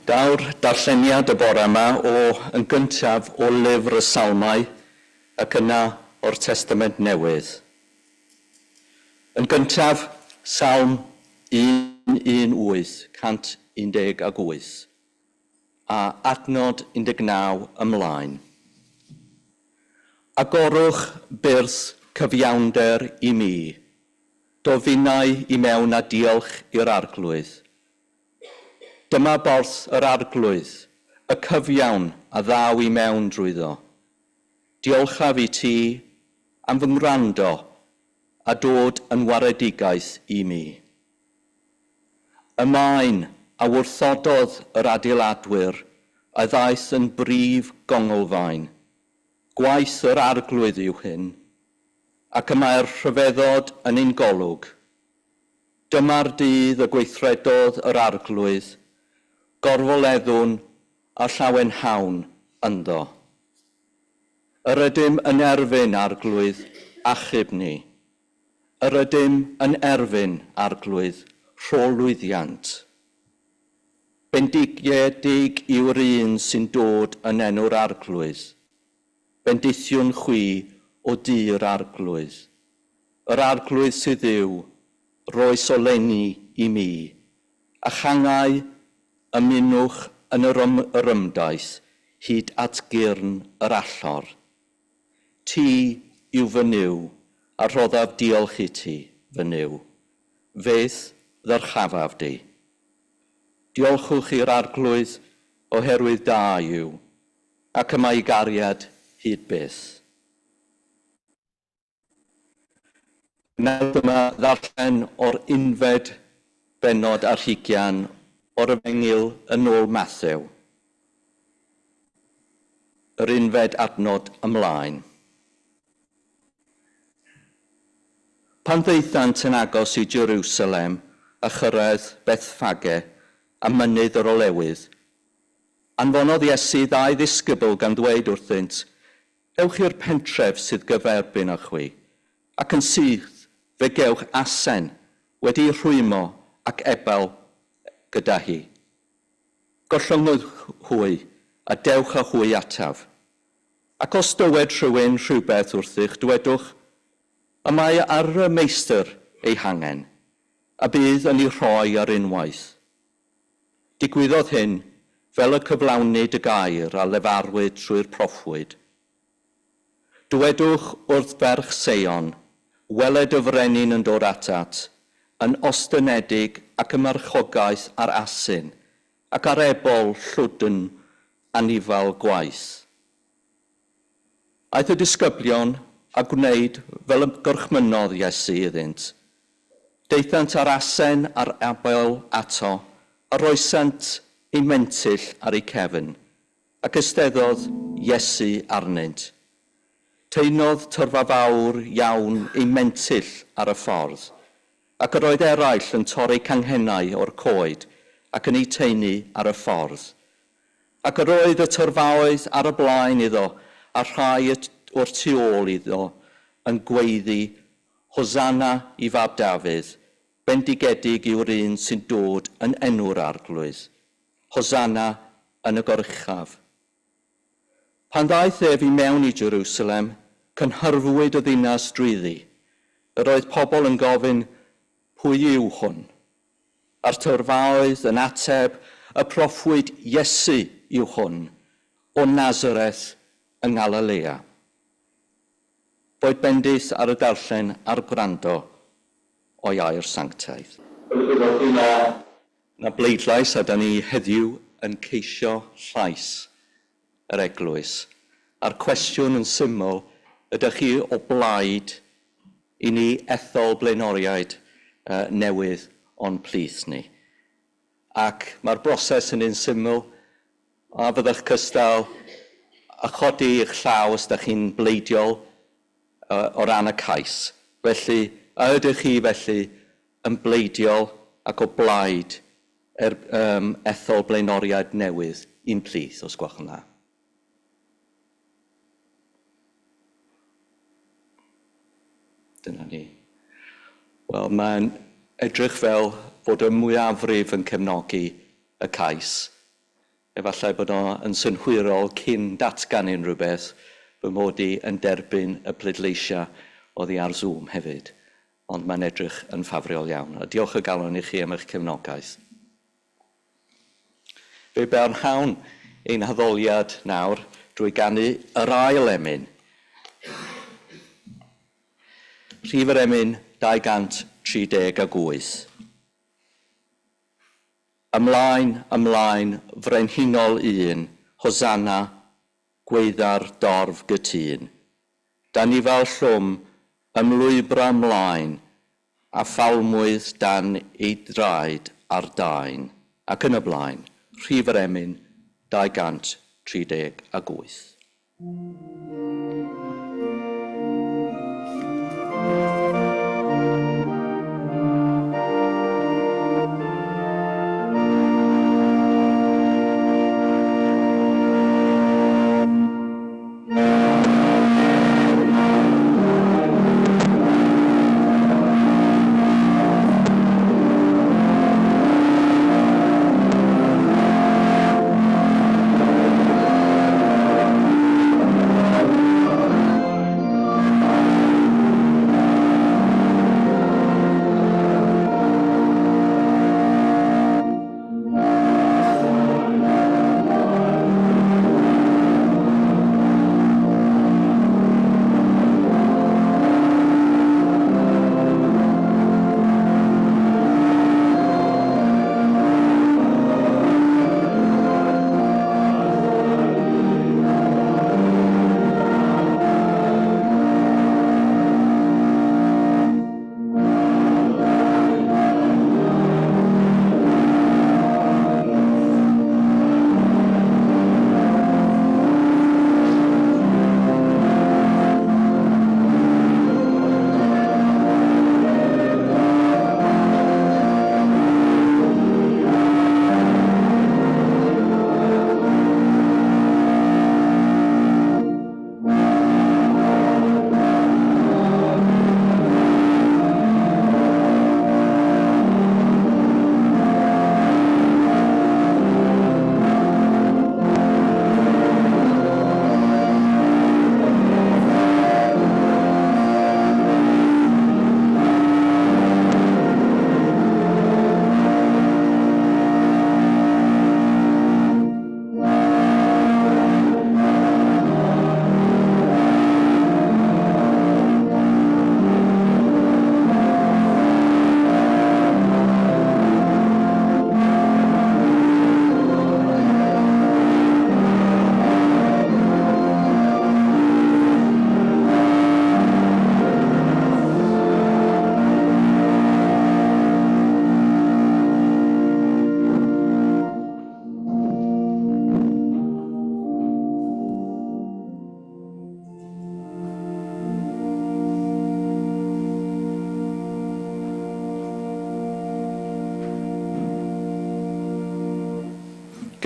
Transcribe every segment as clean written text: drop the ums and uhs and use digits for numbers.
Daw'r darlleniad y bore yma o yn gyntaf o lyfr y Salmau ac yna o'r Testament Newydd. Yn gyntaf, Salm 118, 118, a adnod 19 ymlaen. Agorwch byrth cyfiawnder i mi, dofinnau i mewn a diolch i'r Arglwydd. Dyma borth yr Arglwydd, y cyfiawn a ddaw i mewn drwyddo. Diolchaf i ti am fy ngwrando a dod yn waredigaeth i mi. Y maen a wrthododd yr adeiladwyr a ddaeth yn brif gonglfaen. Gwaith yr Arglwydd yw hyn, ac y mae'r rhyfeddod yn ein golwg. Dyma'r dydd y gweithredodd yr Arglwydd, gorfoleddwn a llawenhawn ynddo. Yr ydym yn erfyn, Arglwydd, achub ni. Yr ydym yn erfyn, Arglwydd, rho lwyddiant. Bendigedig yw'r un sy'n dod yn enw'r Arglwydd. Bendithiwn chwi o du'r Arglwydd. Yr Arglwydd sydd Dduw, roes oleuni i mi, a changau ymunwch yn yr yr ymdaith hyd at gyrn yr allor. Ti yw fy Nuw, a rhoddaf diolch i ti, fy Nuw. Fe'th ddyrchafaf di. Diolchwch i'r Arglwydd, oherwydd da yw, ac y mae ei gariad hyd byth. Nawr dyma ddarllen o'r unfed bennod ar hugian o'r Efengyl yn ôl Mathew, yr unfed adnod ymlaen. Pan ddaethant yn agos i Jerusalem a chyrraedd Bethffage a Mynydd yr Olewydd, anfonodd Iesu ddau ddisgybl gan ddweud wrthynt, Ewch i'r pentref sydd gyferbyn â chwi, ac yn syth fe gewch asen wedi'i rhwymo ac ebel gyda hi. Gollyngwch hwy, a dewch â hwy ataf. Ac os dywed rhywun rhywbeth wrthych, dywedwch, Y mae ar y meistr ei hangen, a bydd yn ei rhoi ar unwaith. Digwyddodd hyn fel y cyflawnid y gair a lefarwyd trwy'r proffwyd. Dywedwch wrth ferch Seion, Wele dy frenin yn dod atat, yn ostynedig ac ym marchogaeth ar asyn, ac ar ebol llwdn anifail gwaith. Aeth y disgyblion a gwneud fel y gorchmynnodd Iesu iddynt. Daethant â'r asen a'r ebol ato, a rhoesant eu mentyll ar eu cefn, ac eisteddodd Iesu arnynt. Taenodd tyrfa fawr iawn eu mentyll ar y ffordd, ac yr oedd eraill yn torri canghennau o'r coed ac yn eu taenu ar y ffordd. Ac yr oedd y tyrfaoedd ar y blaen iddo, a rhai y o'r tu ôl iddo, yn gweiddi, Hosanna i fab Dafydd, bendigedig yw'r un sy'n dod yn enw'r Arglwydd, Hosanna yn y goruchaf. Pan ddaeth ef i mewn i Jerusalem, cynhyrfwyd y ddinas drwyddi. Yr oedd pobl yn gofyn, Pwy yw hwn? A'r tyrfaoedd yn ateb, Y proffwyd Iesu yw hwn, o Nazareth yng Ngalilea. Boed bendith ar y darllen a'r gwrando o'i air sanctaidd. 'Na bleidlais a 'da ni heddiw yn ceisio llais yr eglwys. A'r cwestiwn yn syml, ydych chi o blaid i ni ethol blaenoriaid newydd o'n plith ni? Ac mae'r broses yn un syml, a fyddech cystal â chodi eich llaw os ydych chi'n bleidiol o ran y cais. Felly, a ydych chi felly yn bleidiol ac o blaid er, um, ethol blaenoriaid newydd i'n plith, os gwelwch yn dda? Dyna ni. Wel, mae'n edrych fel bod y mwyafrif yn cefnogi y cais. Efallai bod o yn synhwyrol cyn datgan unrhyw beth fy mod i yn derbyn y pleidleisiau oddi ar Zoom hefyd. Ond mae'n edrych yn ffafriol iawn. A diolch o galon i chi am eich cefnogaeth. Fe barhawn ein haddoliad nawr drwy ganu yr ail emyn. Rhif yr emyn 238. Ymlaen, ymlaen, frenhinol un, Hosanna, gweidda'r dorf gytûn. Danifel llwm, ymlwybra mlaen, a phalmwydd dan ei draed ar daen, ac yn y blaen, rhif yr emyn 238.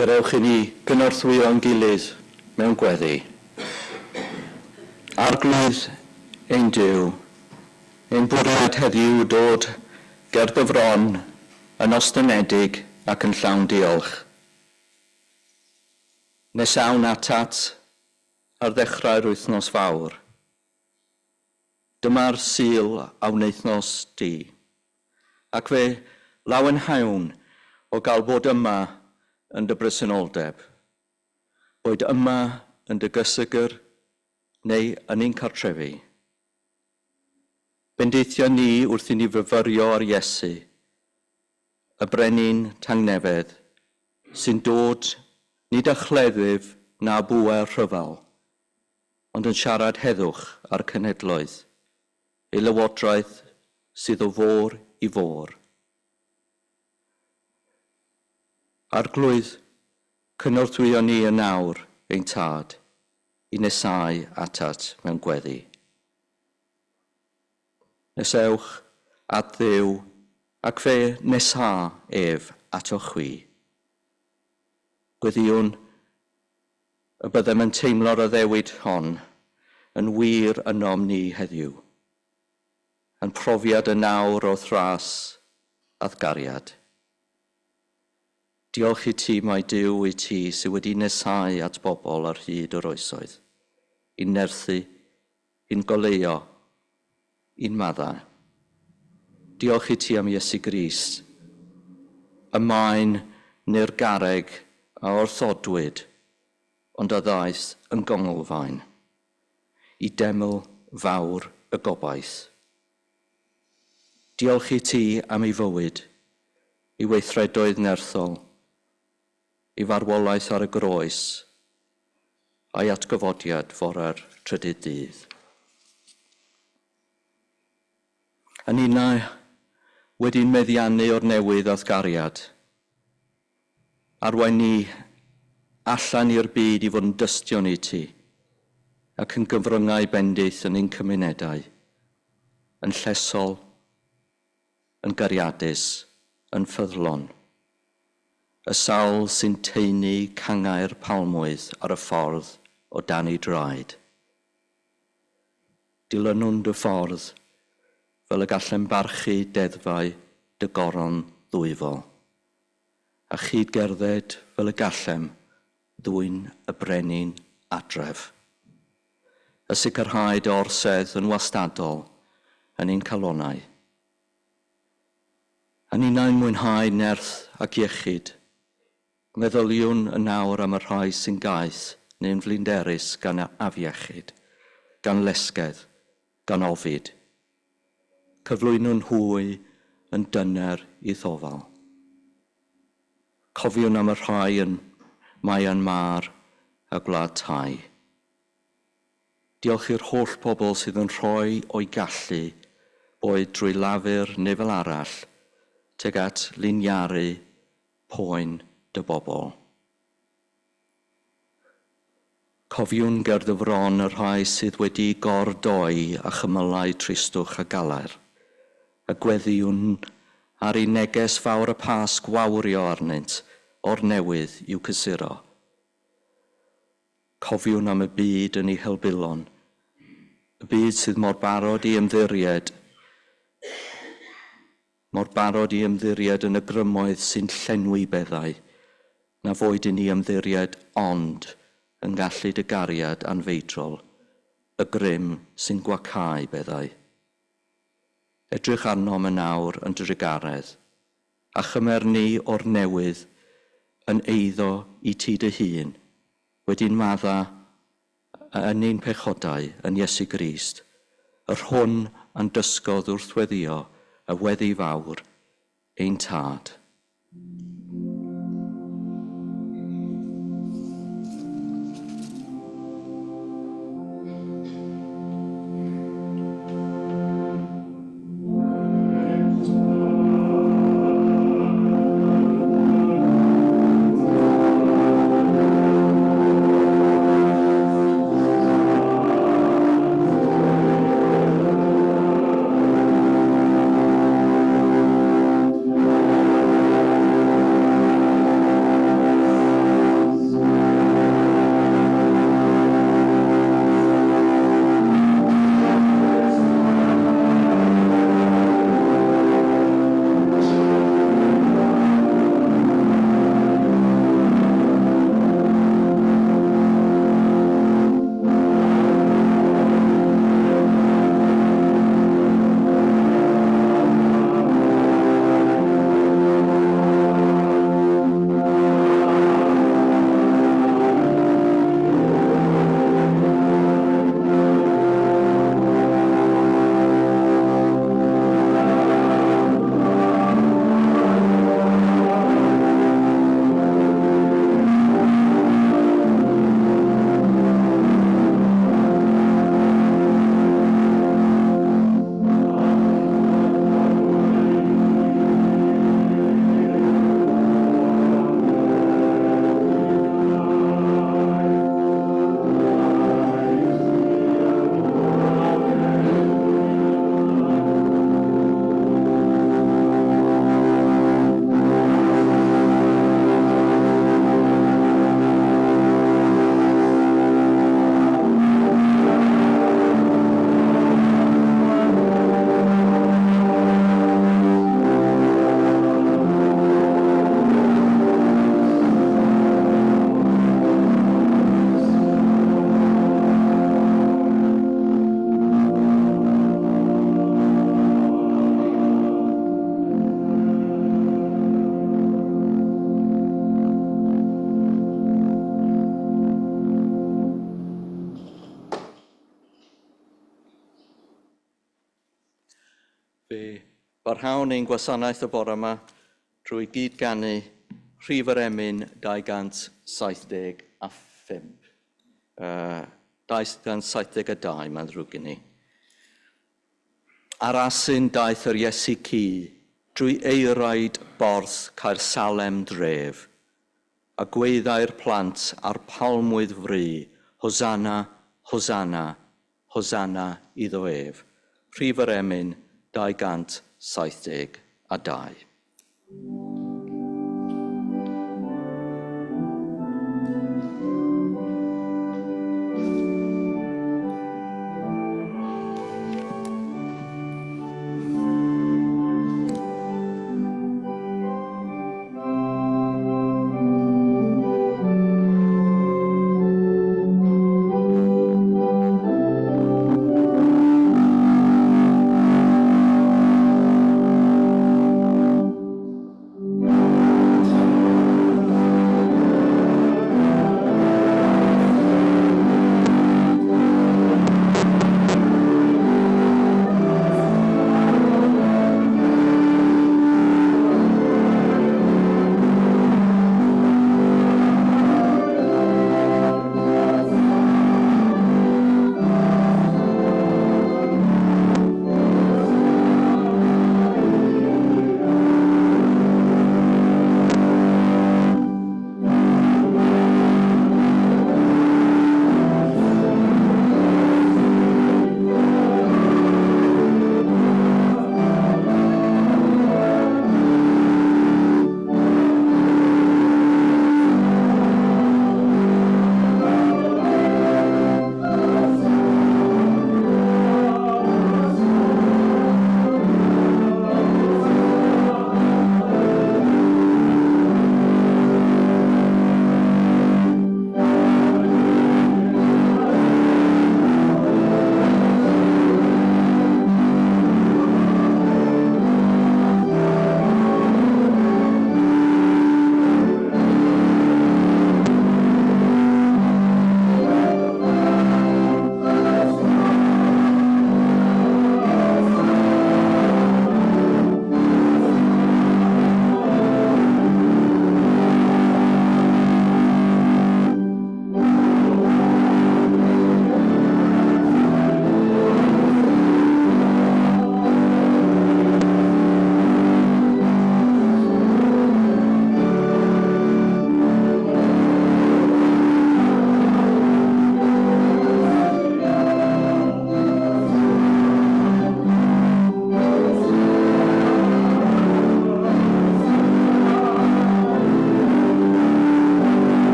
Gadewch i ni gynorthwyo'n gilydd mewn gweddi. Arglwydd ein Duw, ein bwriad heddiw dod ger dy fron yn ostynedig ac yn llawn diolch. Nesawn atat ar ddechrau'r wythnos fawr. Dyma'r Sul a wnaethnos di. Ac fe lawenhawn o gael bod yma yn dy bresenoldeb. Boed yma yn dy gysegr neu yn ein cartrefi. Bendithio ni wrth i ni fyfyrio ar Iesu, y brenin tangnefedd, sy'n dod nid â chleddyf na bŵer rhyfel, ond yn siarad heddwch â'r cenhedloedd, ei lywodraeth sydd o fôr i fôr. Arglwydd, cynorthwyo ni yn awr, ein tad, i nesáu atat mewn gweddi. Nesewch at Dduw, ac fe nesâ ef atoch chwi. Gweddïwn y byddem yn teimlo'r addewid hon yn wir ynom ni heddiw, yn profiad yn awr o thras a'th gariad. Diolch i ti mai Duw wyt ti sydd wedi nesáu at bobl ar hyd yr oesoedd, i'n nerthu, i'n goleuo, i'n maddau. Diolch i ti am Iesu Grist, y maen neu'r garreg a wrthodwyd, ond a ddaeth yn gonglfaen, i deml fawr y gobaith. Diolch i ti am ei fywyd, ei weithredoedd nerthol, ei farwolaeth ar y groes, a'i atgyfodiad fore'r trydydd dydd. A ninnau wedi'n meddiannu o'r newydd a'th gariad, arwain ni allan i'r byd i fod yn dystion i ti, ac yn gyfryngau bendith yn ein cymunedau, yn llesol, yn gariadus, yn ffyddlon. Y sawl sy'n taenu cangau'r palmwydd ar y ffordd o dan ei draed. Dilynwn dy ffordd, fel y gallem barchu deddfau dy goron ddwyfol, a chyd-gerdded fel y gallem ddwyn y brenin adref, a sicrhau dy orsedd yn wastadol yn ein calonnau. A ninnau'n mwynhau nerth ac iechyd, meddyliwn yn awr am y rhai sy'n gaeth neu'n flinderus gan afiechyd, gan lesgedd, gan ofid. Cyflwynwn hwy yn dyner i'th ofal. Cofiwn am y rhai yn Myanmar a Gwlad Thai. Diolch i'r holl bobl sydd yn rhoi o'u gallu, boed drwy lafur neu fel arall, tuag at liniaru poen dy bobl. Cofiwn ger dy fron y rhai sydd wedi gor-doi â chymylau tristwch a galar, a gweddïwn ar i neges fawr y Pasg wawrio arnynt o'r newydd i'w cysuro. Cofiwn am y byd yn ei helbulon, y byd sydd mor barod i ymddiried, mor barod i ymddiried yn y grymoedd sy'n llenwi beddau, na foed i ni ymddiried ond yn gallu dy gariad anfeidrol, y grym sy'n gwacáu beddau. Edrych arnom yn awr yn drugaredd, a chymer ni o'r newydd yn eiddo i ti dy hun, wedi'n madda yn ein pechodau yn Iesu Grist, yr hwn a'n dysgodd wrth weddïo y weddi fawr, ein Tad. Fe barhawn ein gwasanaeth y bore yma trwy gyd-ganu rhif yr emyn 275. 272, mae'n ddrwg gen i. Ar asyn daeth yr Iesu cu drwy eiraid borth Caersalem dref, a gweithai'r plant a'r palmwydd fry, Hosanna, Hosanna, Hosanna iddo ef. Rhif yr emyn 272.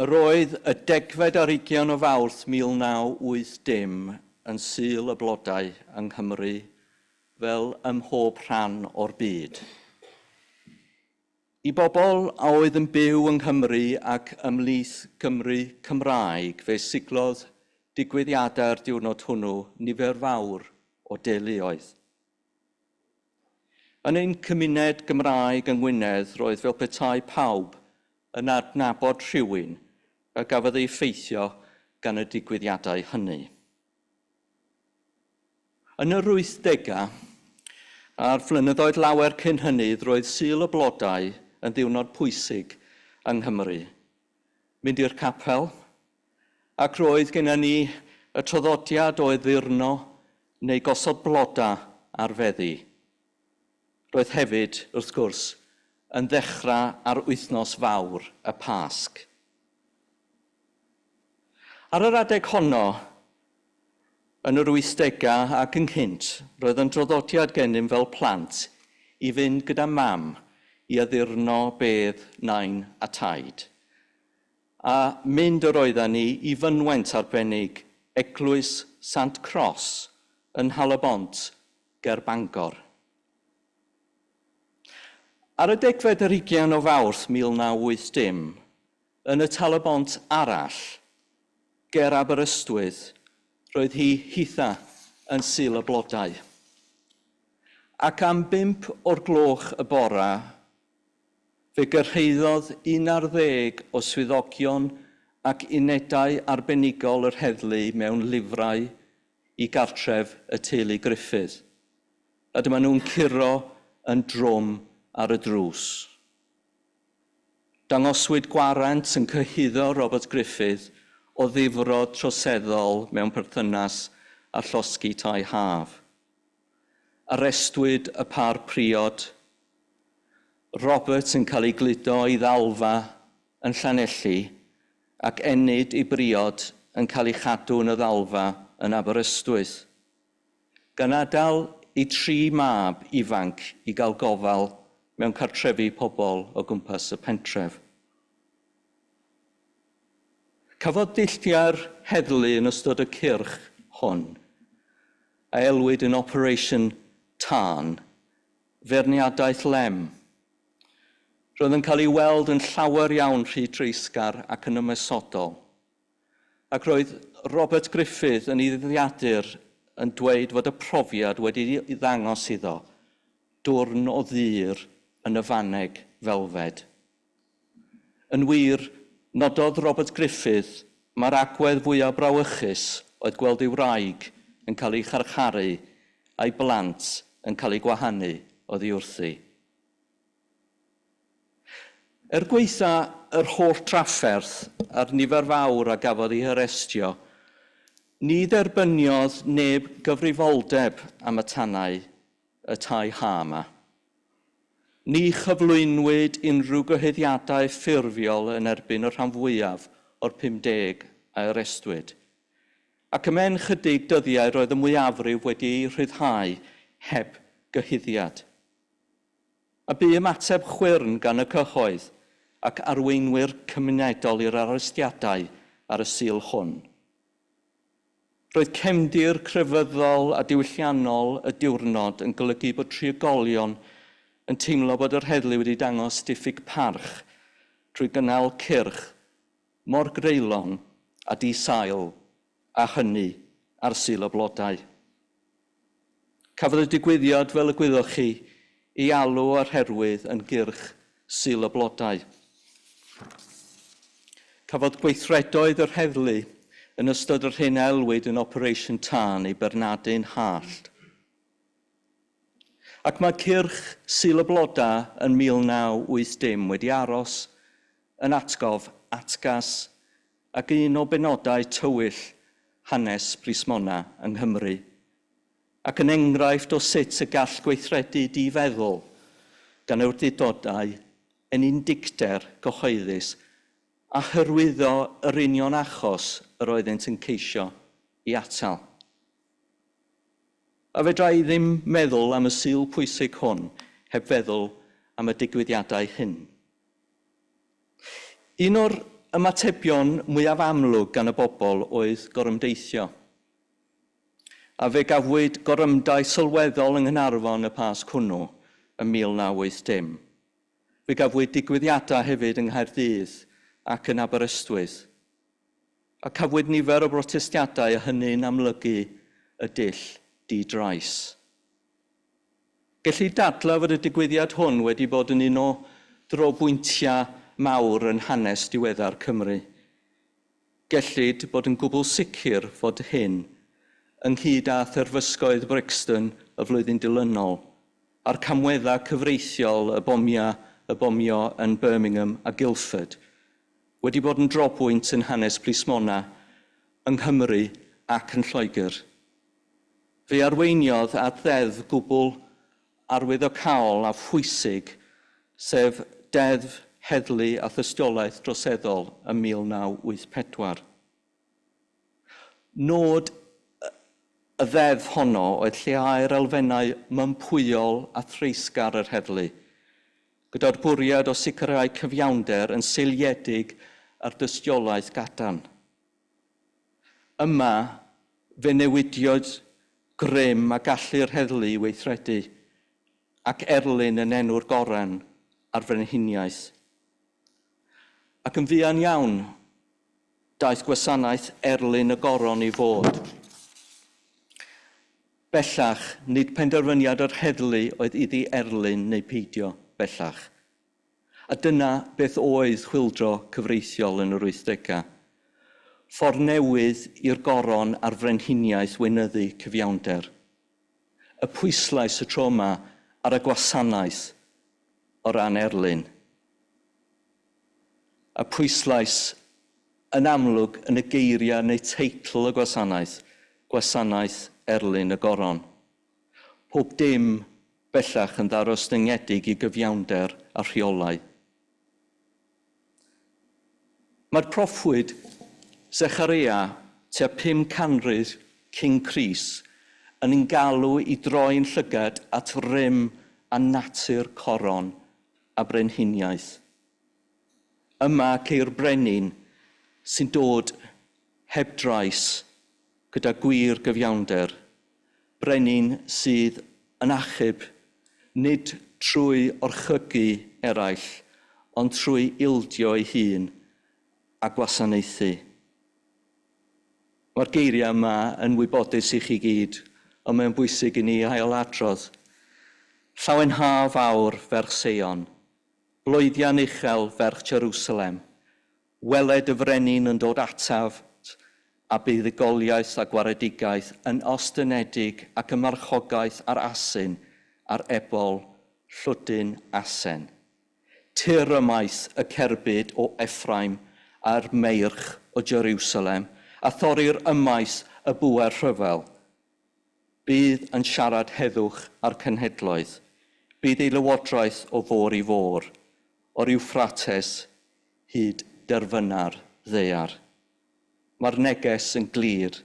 Yr oedd y degfed ar hugain o Fawrth 1980 yn Sul y Blodau yng Nghymru fel ym mhob rhan o'r byd. I bobl a oedd yn byw yng Nghymru ac ymhlith Cymry Cymraeg, fe siglodd digwyddiadau'r diwrnod hwnnw nifer fawr o deuluoedd. Yn ein cymuned Gymraeg yng Ngwynedd, roedd fel petai pawb yn adnabod rhywun a gafodd ei effeithio gan y digwyddiadau hynny. Yn yr wythdegau, a'r flynyddoedd lawer cyn hynny, roedd Sul y Blodau yn ddiwrnod pwysig yng Nghymru. Mynd i'r capel, ac roedd gennym ni y traddodiad o addurno neu gosod blodau ar feddi. Roedd hefyd, wrth gwrs, yn ddechrau ar wythnos fawr y Pasg. Ar yr adeg honno, yn yr wythdegau ac ynghynt, roedd yn draddodiad gennym fel plant i fynd gyda mam i addurno bedd nain a taid. A mynd yr oedden ni i fynwent arbennig Eglwys Sant Cross yn Nhal-y-bont ger Bangor. Ar y degfed ar hugain o Fawrth 1980, Yn y Tal-y-bont arall, ger Aberystwyth, roedd hi hitha yn Sul y Blodau. Ac am 5 o'r gloch y bora, fe gyrhaeddodd 11 o swyddogion ac unedau arbenigol yr heddlu mewn lifrau i gartref y teulu Griffith. A dyma nhw'n curo yn drwm ar y drws. Dangoswyd gwarant yn cyhuddo Robert Griffith o ddifrod troseddol mewn perthynas â llosgi tai haf. Arestwyd y pâr priod, Robert yn cael ei gludo i ddalfa yn Llanelli ac Enid ei briod yn cael ei chadw yn y ddalfa yn Aberystwyth, gan adael eu tri mab ifanc i gael gofal mewn cartrefi pobl o gwmpas y pentref. Cafodd dulliau'r heddlu yn ystod y cyrch hwn, a elwid yn Operation Tân, feirniadaeth lem. Roedd yn cael ei weld yn llawer iawn rhy dreisgar ac yn ymosodol. Ac roedd Robert Griffith yn ei ddyddiadur yn dweud fod y profiad wedi ddangos iddo dwrn o ddur yn y faneg felfed. Yn wir, nododd Robert Griffith mai'r agwedd fwyaf brawychus oedd gweld ei wraig yn cael ei charcharu a'i blant yn cael eu gwahanu oddi wrthi. Er gwaetha yr holl drafferth a'r nifer fawr a gafodd eu harestio, ni dderbyniodd neb gyfrifoldeb am y tanau y tai ha yma. Ni chyflwynwyd unrhyw gyhuddiadau ffurfiol yn erbyn y rhan fwyaf o'r 50 a arestwyd. Ac ymhen chydig dyddiau roedd y mwyafrif wedi eu rhyddhau heb gyhuddiad. A bu ymateb chwyrn gan y cyhoedd ac arweinwyr cymunedol i'r arestiadau ar y Sul hwn. Roedd cefndir crefyddol a diwylliannol y diwrnod yn golygu bod trigolion yn teimlo bod yr heddlu wedi dangos diffyg parch trwy gynnal cyrch mor greulon a di-sail a hynny ar Sul y Blodau. Cafodd y digwyddiad, fel y gwyddoch chi, ei alw o'r herwydd yn gyrch Sul y Blodau. Cafodd gweithredoedd yr heddlu yn ystod yr hyn a elwid yn Operation Tân ei beirniadu'n hallt. Ac mae cyrch Sul y Blodau yn 1980 wedi aros yn atgof atgas ac un o benodau tywyll hanes plismona yng Nghymru, ac yn enghraifft o sut y gall gweithredu di-feddwl gan awdurdodau ennyn dicter gyhoeddus a hyrwyddo yr union achos yr oeddynt yn ceisio i atal. A fedra i ddim meddwl am y Sul pwysig hwn heb feddwl am y digwyddiadau hyn. Un o'r ymatebion mwyaf amlwg gan y bobl oedd gorymdeithio. A fe gafwyd gorymdaith sylweddol yng Nghaernarfon y Pasg hwnnw ym 1980. Fe gafwyd digwyddiadau hefyd yng Nghaerdydd ac yn Aberystwyth. A cafwyd nifer o brotestiadau a hynny'n amlygu y dull di-drais. Gellid dadlau fod y digwyddiad hwn wedi bod yn un o drobwyntiau mawr yn hanes diweddar Cymru. Gellid bod yn gwbl sicr fod hyn, ynghyd â therfysgoedd Brixton y flwyddyn dilynol, a'r camweddau cyfreithiol y bomiau y bomio yn Birmingham a Guildford, wedi bod yn drobwynt yn hanes plismona yng Nghymru ac yn Lloegr. Fe arweiniodd at ddeddf gwbl arwyddocaol a phwysig, sef Deddf Heddlu a Thystiolaeth Droseddol ym 1984. Nod y ddeddf honno oedd lleihau'r elfennau mympwyol a threisgar yr heddlu, gyda'r bwriad o sicrhau cyfiawnder yn seiliedig ar dystiolaeth gadarn. Yma, fe newidiodd grym a gallu'r heddlu i weithredu ac erlyn yn enw'r goron a'r frenhiniaeth. Ac yn fuan iawn, daeth gwasanaeth erlyn y goron i fod. Bellach, nid penderfyniad yr heddlu oedd iddi erlyn neu peidio bellach. A dyna beth oedd chwyldro cyfreithiol yn yr 80au. Ffordd newydd i'r goron a'r frenhiniaeth weinyddu cyfiawnder. Y pwyslais y tro yma ar y gwasanaeth o ran erlyn. Y pwyslais yn amlwg yn y geiriau neu teitl y gwasanaeth, Gwasanaeth Erlyn y Goron. Pob dim bellach yn ddarostyngedig i gyfiawnder a rheolau. Mae'r proffwyd Zechareia tua 5 canrif cyn Crist yn ein galw i droi'n llygad at rym a natur coron a brenhiniaeth. Yma ceir brenin sy'n dod heb drais, gyda gwir gyfiawnder, brenin sydd yn achub, nid trwy orchygu eraill, ond trwy ildio ei hun a gwasanaethu. Mae'r geiriau yma yn wybodus i chi gyd, ond mae'n bwysig i ni ailadrodd. Llawenha fawr, ferch Seion. Bloeddian uchel, ferch Jerusalem. Wele dy frenin yn dod ataf, a buddugoliaeth a gwaredigaeth yn ostynedig ac y marchogaeth ar asyn, ar ebol llwdyn asen. Tyr ymaith y cerbyd o Ephraim a'r meirch o Jerusalem, a thorir ymaith y bŵer rhyfel. Bydd yn siarad heddwch â'r cenhedloedd. Bydd ei lywodraeth o fôr i fôr, o'r Euphrates hyd derfyna'r ddaear. Mae'r neges yn glir.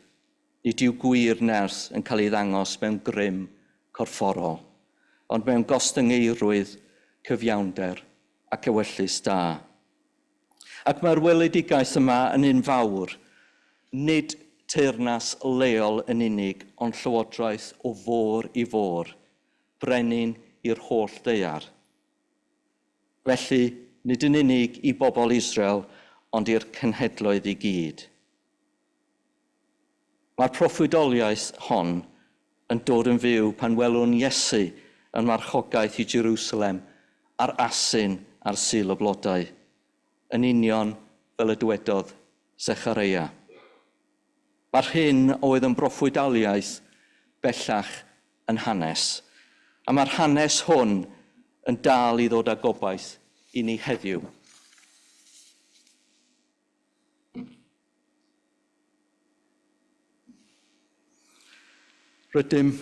Nid yw gwir nerth yn cael ei ddangos mewn grym corfforol, ond mewn gostyngeirwydd, cyfiawnder ac ewyllys da. Ac mae'r weledigaeth yma yn un fawr, nid teyrnas leol yn unig, ond llywodraeth o fôr i fôr, brenin i'r holl ddaear. Felly, nid yn unig i bobl Israel, ond i'r cenhedloedd i gyd. Mae'r proffwydoliaeth hon yn dod yn fyw pan welwn Iesu yn marchogaeth i Jerusalem a'r asyn ar Sul y Blodau, yn union fel y dywedodd Zechareia. Mae'r hyn oedd yn broffwydoliaeth bellach yn hanes, a mae'r hanes hwn yn dal i ddod â gobaith i ni heddiw. Rydym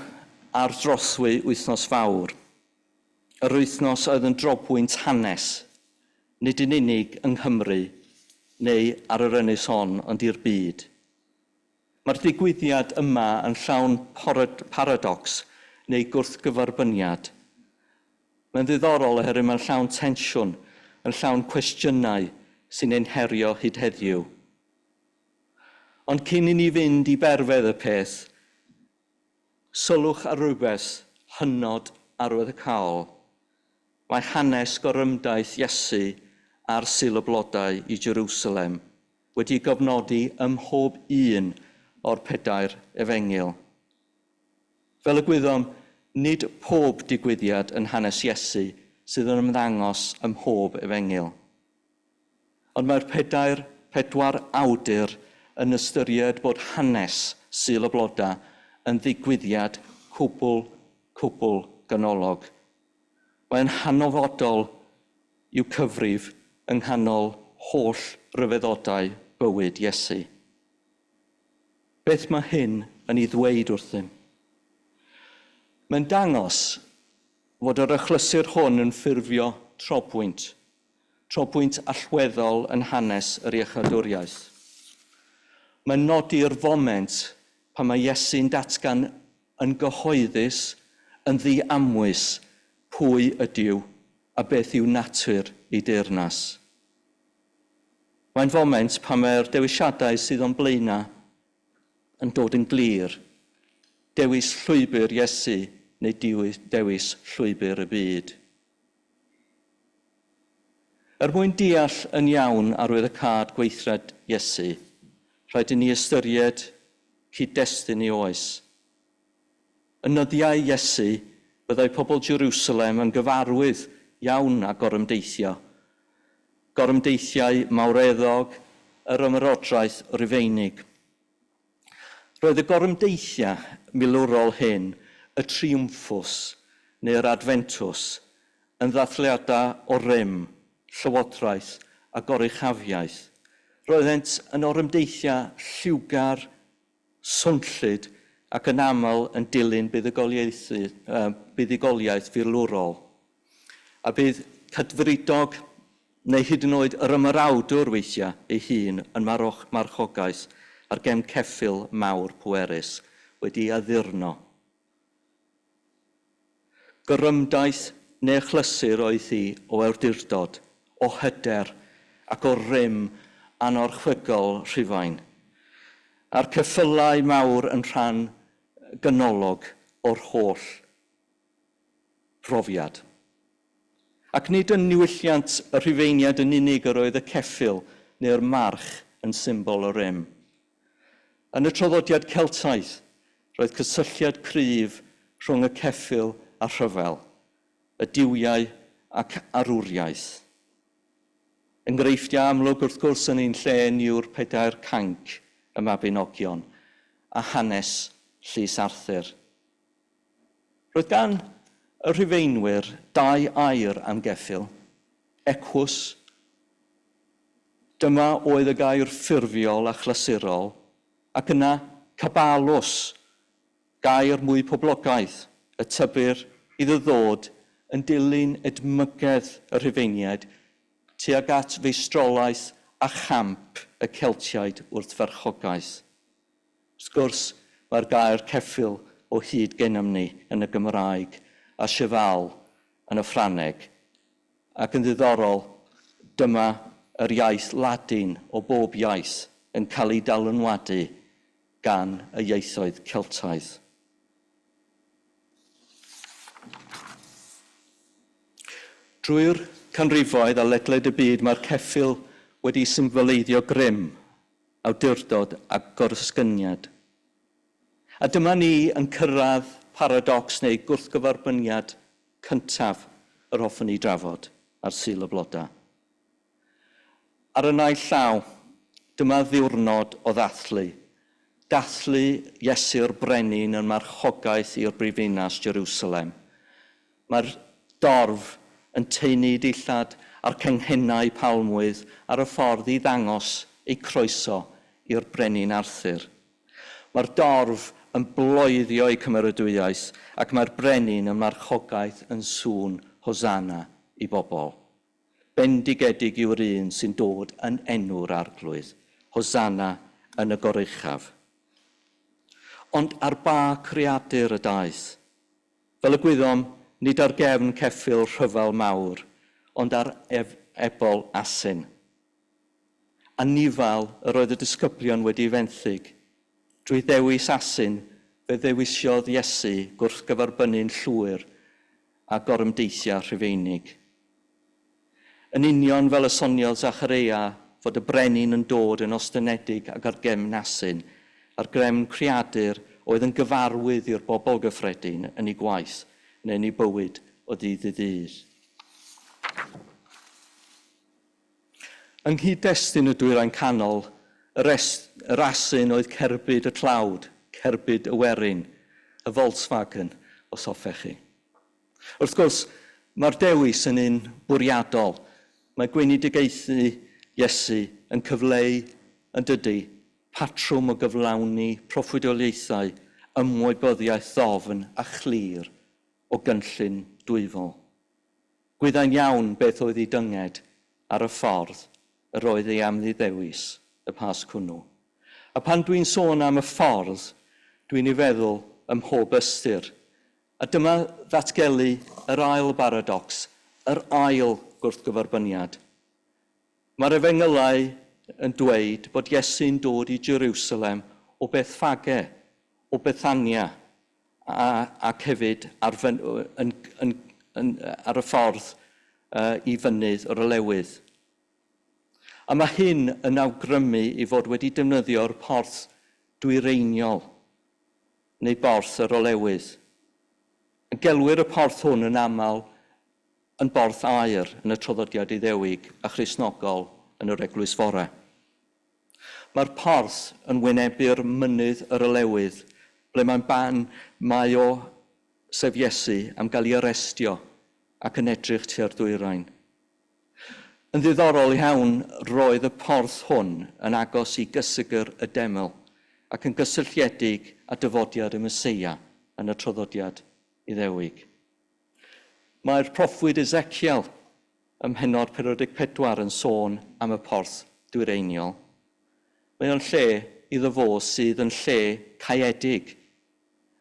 ar drothwy wythnos fawr. Yr wythnos oedd yn drobwynt hanes, nid yn unig yng Nghymru neu ar yr ynys hon, ond i'r byd. Mae'r digwyddiad yma yn llawn paradocs neu gwrthgyferbyniad. Mae'n ddiddorol oherwydd mae'n llawn tensiwn, yn llawn cwestiynau sy'n ein herio hyd heddiw. Ond cyn i ni fynd i berfedd y peth, sylwch ar rywbeth hynod arwyddocaol. Mae hanes gorymdaith Iesu ar Sul y Blodau i Jerusalem wedi'i gofnodi ym mhob un o'r pedair efengyl. Fel y gwyddom, nid pob digwyddiad yn hanes Iesu sydd yn ymddangos ym mhob efengyl. Ond mae'r pedair, pedwar awdur yn ystyried bod hanes Sul y Blodau yn ddigwyddiad cwbl, cwbl ganolog. Mae'n hanfodol i'w cyfrif yng nghanol holl ryfeddodau bywyd Iesu. Beth mae hyn yn ei ddweud wrthym? Mae'n dangos fod yr achlysur hwn yn ffurfio trobwynt, trobwynt allweddol yn hanes yr iechadwriaeth. Mae'n nodi'r foment pan mae Iesu'n datgan yn gyhoeddus, yn ddiamwys, pwy ydyw a beth yw natur ei deyrnas. Mae'n foment pan mae'r dewisiadau sydd o'n blaenau yn dod yn glir. Dewis llwybr Iesu neu dewis llwybr y byd. Er mwyn deall yn iawn arwyddocâd gweithred Iesu, rhaid i ni ystyried cyd-destun ei oes. Yn nyddiau Iesu, byddai pobl Jerusalem yn gyfarwydd iawn â gorymdeithio. Gorymdeithiau mawreddog yr ymerodraeth Rufeinig. Roedd y gorymdeithiau milwrol hyn, y triwmffws neu'r adfentws, yn ddathliadau o rym, llywodraeth a goruchafiaeth. Roeddent yn orymdeithiau lliwgar, swnllyd ac yn aml yn dilyn buddugoliaeth filwrol. A bydd cadfridog neu hyd yn oed yr ymerawdwr weithiau ei hun yn marchogaeth ar gefn ceffyl mawr pwerus wedi addurno. Gorymdaith neu achlysur oedd hi o awdurdod, o hyder ac o rym anorchfygol Rhufain, a'r ceffylau mawr yn rhan ganolog o'r holl profiad. Ac nid yn niwylliant y Rhufeiniaid yn unig yr oedd y ceffyl neu'r march yn symbol o rym. Yn y traddodiad Celtaidd, roedd cysylltiad cryf rhwng y ceffyl a rhyfel, y duwiau ac arwriaeth. Enghreifftiau amlwg wrth gwrs yn ein lle ni yw'r Pedair Cainc y Mabinogion a hanes Llys Arthur. Roedd gan y Rhufeinwyr dau air am geffyl, equus, dyma oedd y gair ffurfiol a chlasurol, ac yna cabalus, gair mwy poblogaidd, y tybir iddo ddod yn dilyn edmygedd y Rhufeiniaid tuag at feistrolaeth a champ y Celtiaid wrth farchogaeth. Wrth gwrs, mae'r gair ceffyl o hyd gennym ni yn y Gymraeg a cheval yn y Ffrangeg, ac yn ddiddorol, dyma yr iaith Ladin o bob iaith yn cael ei dylanwadu gan y ieithoedd Celtaidd. Drwy'r canrifoedd a ledled y byd mae'r ceffyl wedi symboleiddio grym, awdurdod a goresgyniad. A dyma ni yn cyrraedd paradocs neu gwrthgyferbyniad cyntaf yr hoffwn ni drafod ar Sul y Blodau. Ar y naill llaw, dyma ddiwrnod o ddathlu. Dathlu Iesu'r Brenin yn marchogaeth i'r brifddinas Jerusalem. Mae'r dorf yn taenu dillad a'r canghennau palmwydd ar y ffordd i ddangos eu croeso i'r Brenin Arthur. Mae'r dorf yn bloeddio eu cymeradwyaeth ac mae'r brenin yn marchogaeth yn sŵn Hosanna i bobl. Bendigedig yw'r un sy'n dod yn enw'r Arglwydd. Hosanna yn y goruchaf. Ond ar ba creadur y daeth? Fel y gwyddom, nid ar gefn ceffyl rhyfel mawr, ond ar ebol asyn. Anifail yr oedd y disgyblion wedi ei fenthyg. Drwy ddewis asyn, fe ddewisiodd Iesu gwrthgyferbynnu'n llwyr â gorymdeithiau Rhufeinig. Yn union fel y soniodd Zachareia fod y brenin yn dod yn ostynedig ag ar gefn asyn, ar gefn creadur oedd yn gyfarwydd i'r bobl gyffredin yn ei gwaith neu yn ei bywyd o ddydd i ddydd. Yng nghyd-destun y Dwyrain Canol, yr, yr asyn oedd cerbyd y tlawd, cerbyd y werin, y Volkswagen, os hoffech chi. Wrth gwrs, mae'r dewis yn un bwriadol. Mae gweinidogaethu Iesu yn cyfleu, yn dydy, patrwm o gyflawni proffwydoliaethau ymwybyddiaeth ddofn a chlir o gynllun dwyfol. Gwyddai'n iawn beth oedd ei dynged ar y ffordd yr oedd ei am ddiddewis y Pasg hwnnw. A pan dwi'n sôn am y ffordd, dwi'n ei feddwl ym mhob ystyr. A dyma ddatgelu yr ail baradocs, yr ail gwrthgyferbyniad. Mae'r Efengylau yn dweud bod Iesu'n dod i Jerusalem o Bethffage, o Bethania, a, ac hefyd ar, fyn, yn, yn, yn, ar y ffordd i fynydd yr Olewydd. A mae hyn yn awgrymu ei fod wedi defnyddio'r porth dwyreiniol, neu Borth yr Olewydd. Gelwir y porth hwn yn aml yn Borth Aur yn y traddodiad Iddewig a Christnogol yn yr Eglwys Fore. Mae'r porth yn wynebu'r Mynydd yr Olewydd, ble mae'n ban mae o, sef Iesu, am gael ei arestio ac yn edrych tua'r dwyrain. Yn ddiddorol iawn, roedd y porth hwn yn agos i gysegr y deml ac yn gysylltiedig â dyfodiad y Meseia yn y traddodiad Iddewig. Mae'r proffwyd Ezeciel ym mhennod 44 yn sôn am y porth dwyreiniol. Mae o'n lle iddo fo sydd yn lle caeedig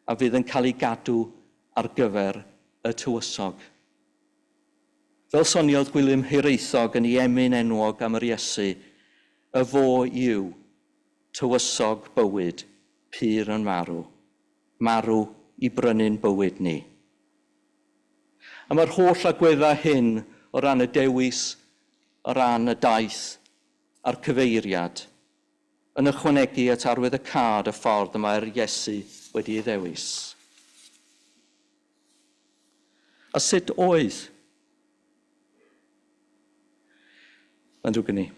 a fydd yn cael ei gadw ar gyfer y tywysog. Fel soniodd Gwilym Hiraethog yn ei emyn enwog am yr Iesu, y fo yw tywysog bywyd pur yn marw, marw i brynu'n bywyd ni. A mae'r holl agweddau hyn o ran y dewis, o ran y daith a'r cyfeiriad, yn ychwanegu at arwyddocâd y ffordd y mae'r Iesu wedi ei ddewis. A sut oedd? Mae'n ddrwg gen i.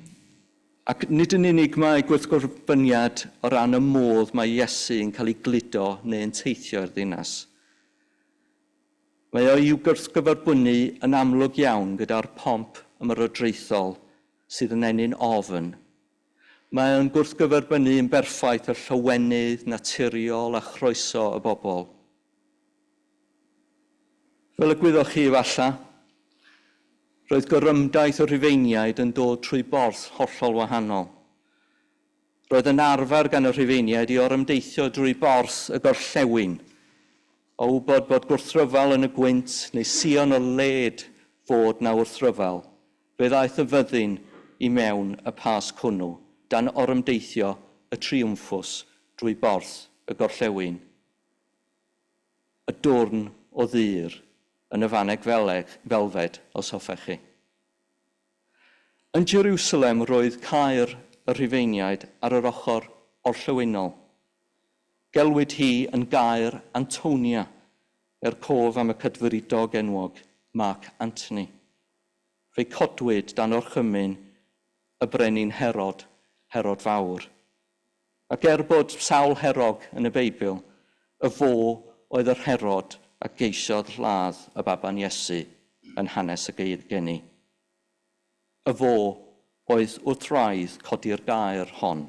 Ac nid yn unig mae gwrthgyferbyniad o ran y modd mae Iesu yn cael ei gludo neu yn teithio i'r ddinas. Mae o i'w gwrthgyferbynnu yn amlwg iawn gyda'r pomp ymerodraethol sydd yn ennyn ofn. Mae o'n gwrthgyferbynnu yn berffaith y llawenydd naturiol a chroeso y bobl. Fel y gwyddoch chi efallai, roedd gorymdaith y Rhufeiniaid yn dod trwy borth hollol wahanol. Roedd yn arfer gan y Rhufeiniaid i orymdeithio drwy borth y gorllewin, o wybod bod gwrthryfel yn y gwynt neu sïon o led fod 'na wrthryfel, fe ddaeth y fyddin i mewn y Pasg hwnnw dan orymdeithio y triwmffws drwy borth y gorllewin. Y dwrn o ddur yn y faneg felfed, os hoffech chi. Yn Jerusalem roedd caer y Rhufeiniaid ar yr ochr orllewinol. Gelwid hi yn Gaer Antonia er cof am y cadfridog enwog Mark Antony. Fe'i codwyd dan orchymyn y brenin Herod, Herod Fawr. Ac er bod sawl Herog yn y Beibl, y fo oedd yr Herod a geisiodd ladd y baban Iesu yn hanes y geni. Y fo oedd wrth wraidd codi'r gaer hon.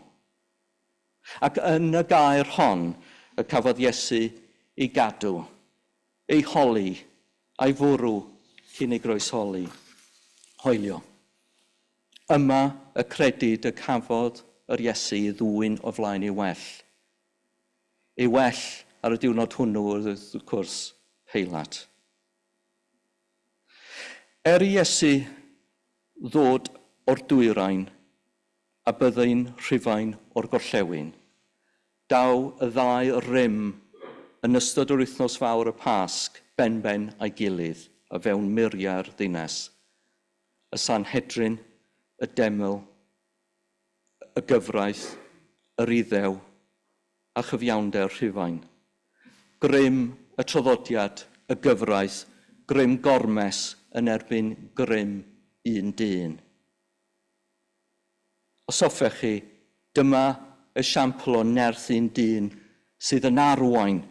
Ac yn y gaer hon y cafodd Iesu ei gadw, ei holi, a'i fwrw cyn ei groesholi. Hoelio. Yma y credid y cafodd yr Iesu ei ddwyn o flaen ei well. Ei well ar y diwrnod hwnnw oedd wrth gwrs Peilat. Er i Iesu ddod o'r dwyrain a byddin Rhufain o'r gorllewin, daw y ddau rym yn ystod yr wythnos fawr y Pasg benben a'i gilydd o fewn muriau'r ddinas. Y Sanhedrin, y Deml, y Gyfraith, yr Iddew, a chyfiawnder Rhufain. Grym y traddodiad, y gyfraith, grym gormes yn erbyn grym un dyn. Os hoffech chi, dyma esiampl o nerth un dyn sydd yn arwain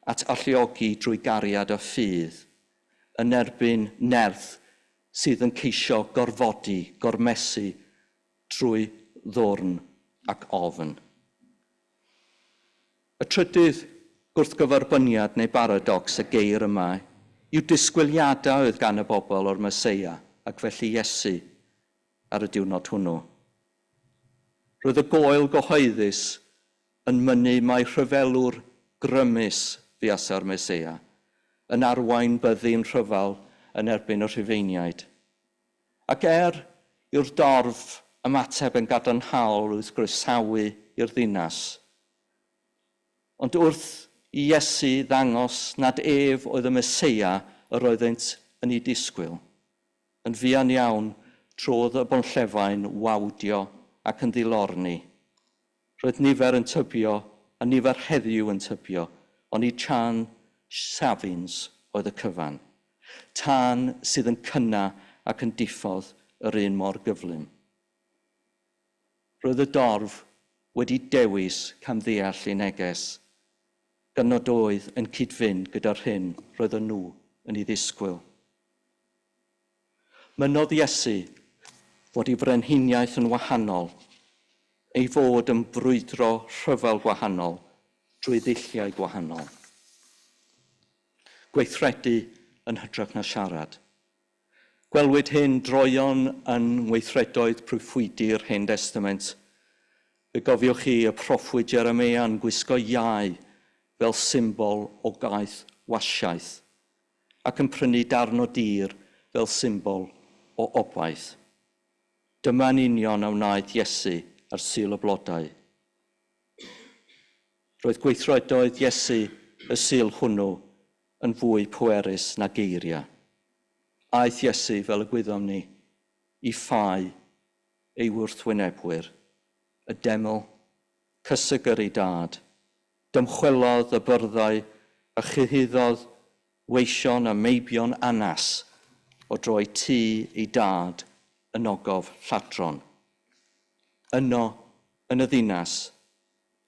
at alluogi drwy gariad a ffydd, yn erbyn nerth sydd yn ceisio gorfodi, gormesu trwy ddwrn ac ofn. Y trydydd gwrthgyferbyniad neu baradocs a geir yma yw disgwyliadau oedd gan y bobl o'r Meseia ac felly Iesu ar y diwrnod hwnnw. Roedd y goel gyhoeddus yn mynnu mai rhyfelwr grymus fuasai'r Meseia, yn arwain byddin rhyfel yn erbyn y Rhufeiniaid. Ac er i'r dorf ymateb yn gadarnhaol wrth groesawu i'r ddinas, ond wrth i Iesu ddangos nad ef oedd y Meseia yr oeddent yn ei disgwyl, yn fuan iawn Trodd y bonllefau'n wawdio ac yn ddilorni. Roedd nifer yn tybio, a nifer heddiw yn tybio, ond i tân Savins oedd y cyfan. Tân sydd yn cynna ac yn diffodd yr un mor gyflym. Roedd y dorf wedi dewis camddeall ei neges, gan nad oedd yn cyd-fynd gyda'r hyn roedden nhw yn ei ddisgwyl. Mynnodd Iesu fod ei frenhiniaeth yn wahanol, ei fod yn brwydro rhyfel gwahanol drwy ddulliau gwahanol. Gweithredu yn hytrach na siarad. Gwelwyd hyn droeon yn ngweithredoedd proffwydi'r Hen Destament. Fe gofiwch chi y proffwyd Jeremeia yn gwisgo iau fel symbol o gaeth wasiaeth ac yn prynu darn o dir fel symbol o obaith. Dyma'n union a wnaeth Iesu ar Sul y Blodau. Roedd gweithredoedd Iesu y Sul hwnnw yn fwy pwerus na geiriau. Aeth Iesu, fel y gwyddom ni, i ffau ei wrthwynebwyr, y deml, cysegr ei dad, dymchwelodd y byrddau a chyhuddodd weision a meibion Annas o droi tŷ ei dad yn ogof lladron. Yno, yn y ddinas,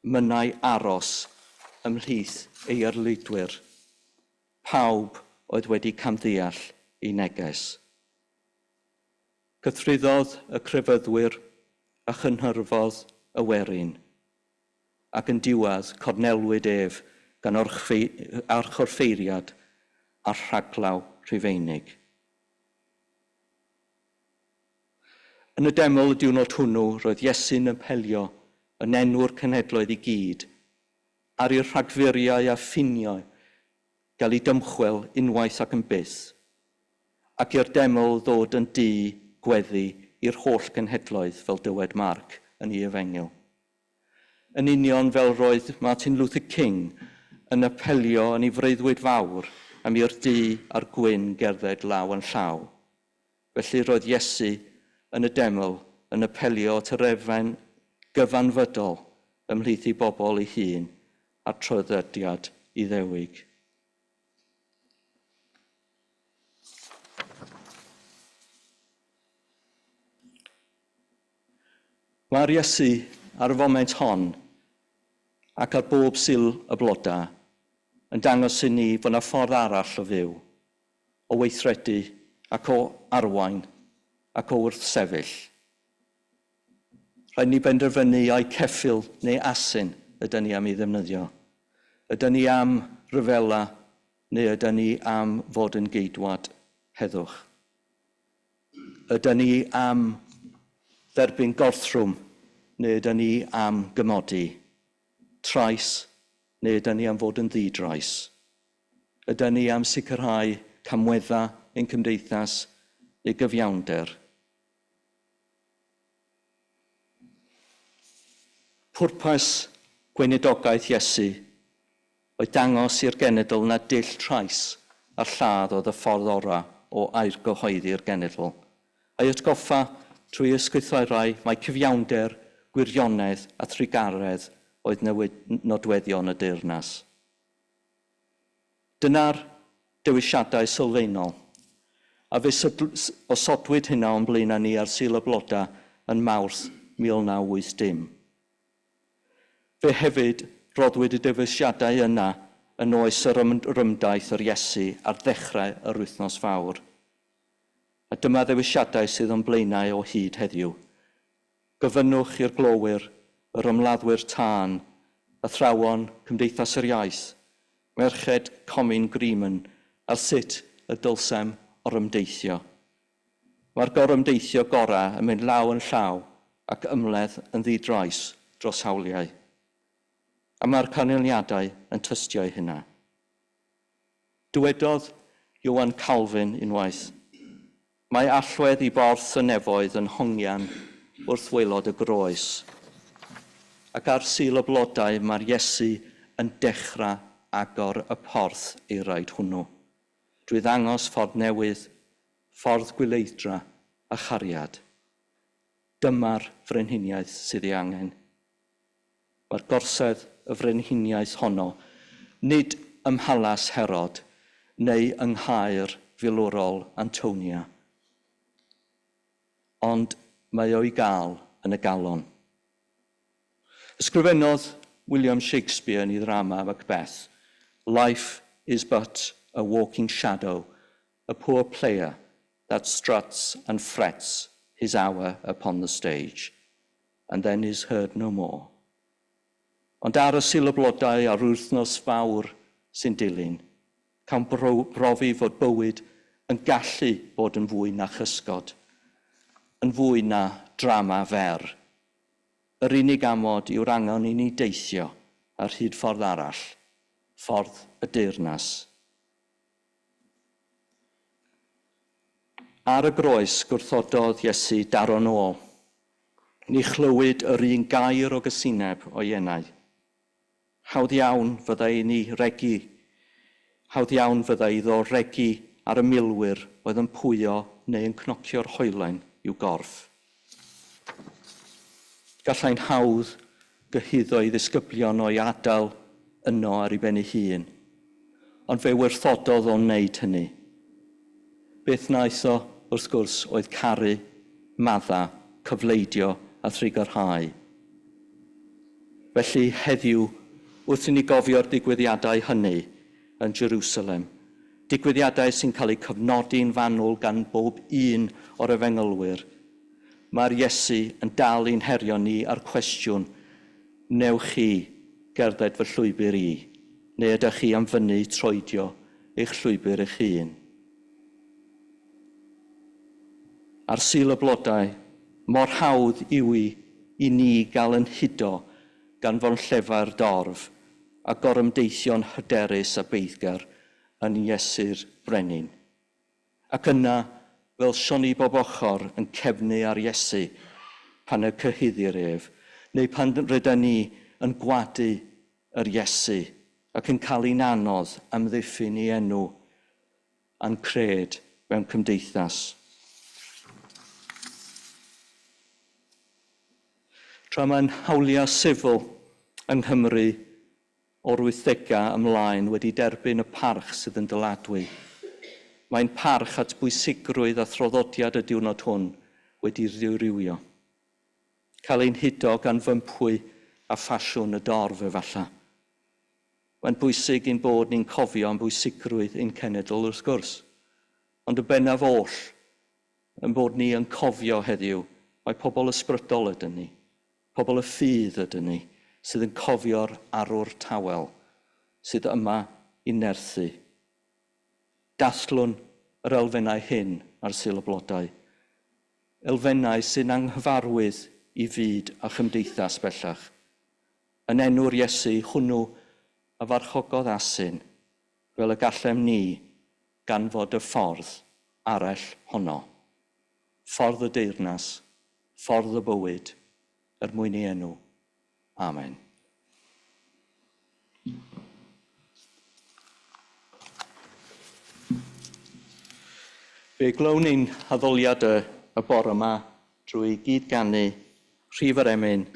mynnai aros ymhlith ei erlidwyr. Pawb oedd wedi camddeall ei neges. Cythruddodd y crefyddwyr a chynhyrfodd y werin, ac yn diwedd cornelwyd ef gan archoffeiriad a rhaglaw Rhufeinig. Yn y deml y diwrnod hwnnw, roedd Iesu'n apelio yn enw'r cenhedloedd i gyd, ar i'r rhagfuriau a ffiniau gael eu dymchwel unwaith ac yn byth, ac i'r deml ddod yn dŷ gweddi i'r holl genhedloedd, fel dywed Marc yn ei efengyl. Yn union fel roedd Martin Luther King yn apelio yn ei freuddwyd fawr am i'r du a'r gwyn gerdded law yn llaw. Felly roedd Iesu yn y deml yn apelio at yr elfen gyfanfydol ymhlith ei bobl ei hun a'r traddodiad Iddewig. Mae'r Iesu ar y foment hon ac ar bob Sul y Blodau yn dangos i ni fod yna ffordd arall o fyw, o weithredu ac o arwain ac o wrthsefyll. Rhaid ni benderfynu ai ceffyl neu asyn ydyn ni am ei ddefnyddio. Ydyn ni am ryfela neu ydyn ni am fod yn geidwad heddwch? Ydyn ni am dderbyn gorthrwm neu ydyn ni am gymodi? Trais neu ydyn ni am fod yn ddi-drais? Ydyn ni am sicrhau camwedda ein cymdeithas neu gyfiawnder? Pwrpas gweinidogaeth Iesu oedd dangos i'r genedl na dull trais a'r lladd oedd y ffordd orau o ailgyhoeddi'r genedl. A'i atgoffa trwy ysgrythurau mai cyfiawnder, gwirionedd a thrugaredd oedd nodweddion y deyrnas. Dyna'r dewisiadau sylfaenol, a fe osodwyd hynna o'n blaenau ni ar Sul y Blodau yn Mawrth 1980. Fe hefyd roddwyd y dewisiadau yna yn oes yr orymdaith yr Iesu ar ddechrau yr wythnos fawr. A dyma ddewisiadau sydd o'n blaenau o hyd heddiw. Gofynnwch i'r glowyr, yr ymladdwyr tân, athrawon Cymdeithas yr Iaith, merched Comin Greenman ar sut y dylsem orymdeithio. Mae'r gorymdeithio gorau yn mynd law yn llaw ac ymledd yn ddi-drais dros hawliau. A mae'r canlyniadau yn tystio i hynna. Dywedodd Ioan Calvin unwaith, "Mae allwedd i borth y nefoedd yn hongian wrth waelod y groes." Ac ar Sul y Blodau mae'r Iesu yn dechrau agor y porth euraid hwnnw, drwy ddangos ffordd newydd, ffordd gwyleidra a chariad. Dyma'r frenhiniaeth sydd ei angen. Mae'r gorsedd y frenhiniaeth honno, nid ym mhalas Herod neu yng nghaer filwrol Antonia, ond mae o'i gael yn y galon. Ysgrifennodd William Shakespeare yn ei ddrama Macbeth, "Life is but a walking shadow, a poor player that struts and frets his hour upon the stage, and then is heard no more." Ond ar y Sul y Blodau a'r wythnos fawr sy'n dilyn, cawn brofi fod bywyd yn gallu bod yn fwy na chysgod, yn fwy na drama fer. Yr unig amod yw'r angen i ni deithio ar hyd ffordd arall, ffordd y deyrnas. Ar y groes gwrthododd Iesu daro nôl. Ni chlywyd yr un gair o gysineb o'i enau. Hawdd iawn fyddai i ni regi. Hawdd iawn fyddai iddo regi ar y milwyr oedd yn pwyo neu yn cnocio'r hoelen i'w gorff. Gallai'n hawdd gyhuddo ei ddisgyblion o'i adael yno ar ei ben ei hun. Ond fe wrthododd o'n wneud hynny. Beth wnaeth o, wrth gwrs, oedd caru, madda, cyfleidio a thrugarhau. Felly, heddiw, wrth i ni gofio'r digwyddiadau hynny yn Jerusalem, digwyddiadau sy'n cael eu cofnodi'n fanwl gan bob un o'r efengylwyr, mae'r Iesu yn dal i'n herio ni â'r cwestiwn, "Newch chi gerdded fy llwybr i, neu ydych chi am fynnu troedio eich llwybr eich hun?" Ar Sul y Blodau, mor hawdd yw i i ni gael yn hudo gan fonllefau'r dorf a gorymdeithio'n hyderus a beiddgar yn Iesu'r Brenin. Ac yna, fel Sioni bob ochr yn cefnu ar Iesu pan y cyhuddir ef, neu pan rydyn ni yn gwadu yr Iesu ac yn cael ein anodd amddiffyn ei enw a'n cred mewn cymdeithas. Tra mae'n hawliau sifil yng Nghymru o'r 80au ymlaen wedi derbyn y parch sydd yn dyladwy, mae'n parch at bwysigrwydd a thraddodiad y diwrnod hwn wedi dirywio. Cael ein hudo gan fympwy a ffasiwn y dorf efallai. Mae'n bwysig ein bod ni'n cofio am bwysigrwydd ein cenedl wrth gwrs. Ond y bennaf oll, yn bod ni yn cofio heddiw, mae pobl ysbrydol ydyn ni, pobl y ffydd ydyn ni, sydd yn cofio'r arwr tawel sydd yma i nerthu. Dathlwn yr elfennau hyn ar Sul y Blodau. Elfennau sy'n anghyfarwydd i fyd a chymdeithas bellach. Yn enw'r Iesu hwnnw a farchogodd asyn, fel y gallem ni ganfod y ffordd arall honno. Ffordd y deyrnas, ffordd y bywyd, er mwyn ei enw. Amen. Fe glown ni'n haddoliad y, y bore yma drwy gyd-ganu rhif yr emyn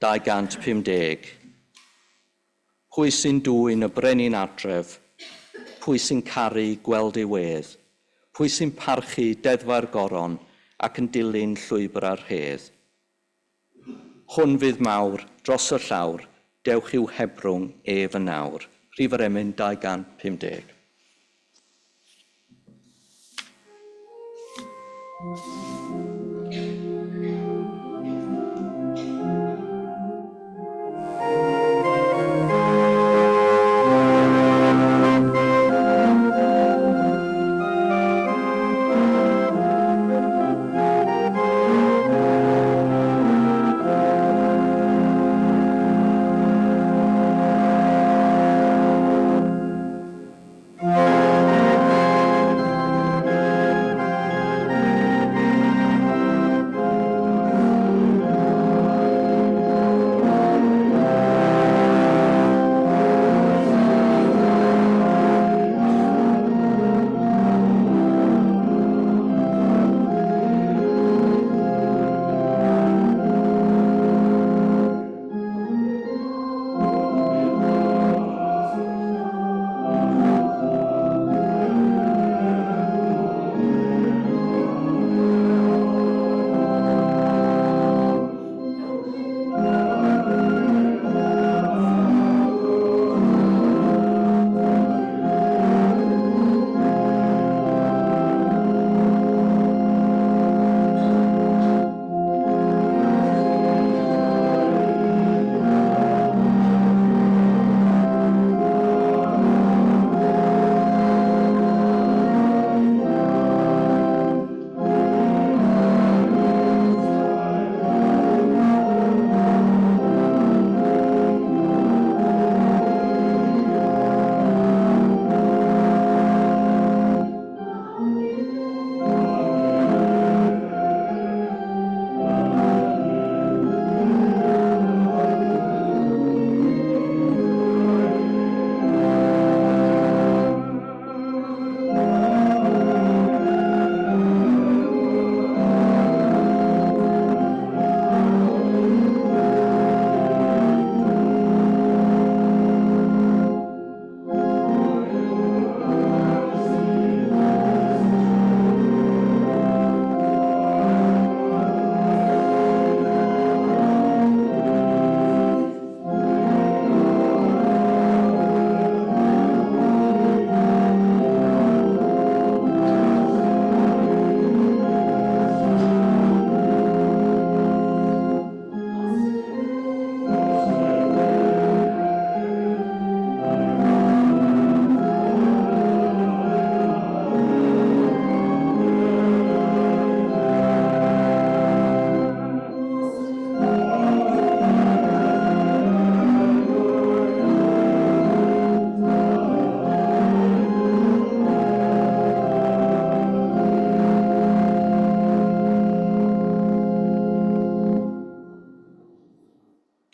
250. Pwy sy'n dwyn y brenin adref? Pwy sy'n caru gweld ei wedd? Pwy sy'n parchu deddfau'r goron ac yn dilyn llwybr ar hedd? Hwn fydd mawr dros y llawr, dewch i'w hebrwng ef yn nawr. Rhif yr emyn 250.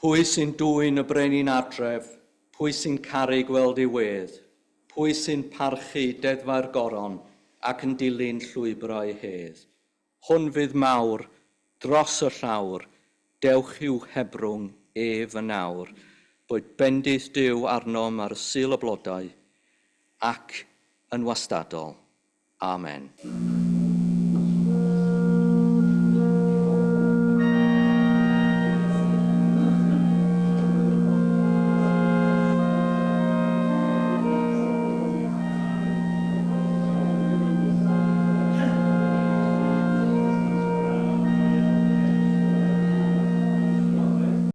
Pwy sy'n dwyn y brenin adref? Pwy sy'n caru gweld ei wedd? Pwy sy'n parchu deddfau'r goron ac yn dilyn llwybrau hedd? Hwn fydd mawr dros y llawr, dewch i'w hebrwng ef yn awr. Boed bendith Duw arnom ar y Sul y Blodau ac yn wastadol. Amen.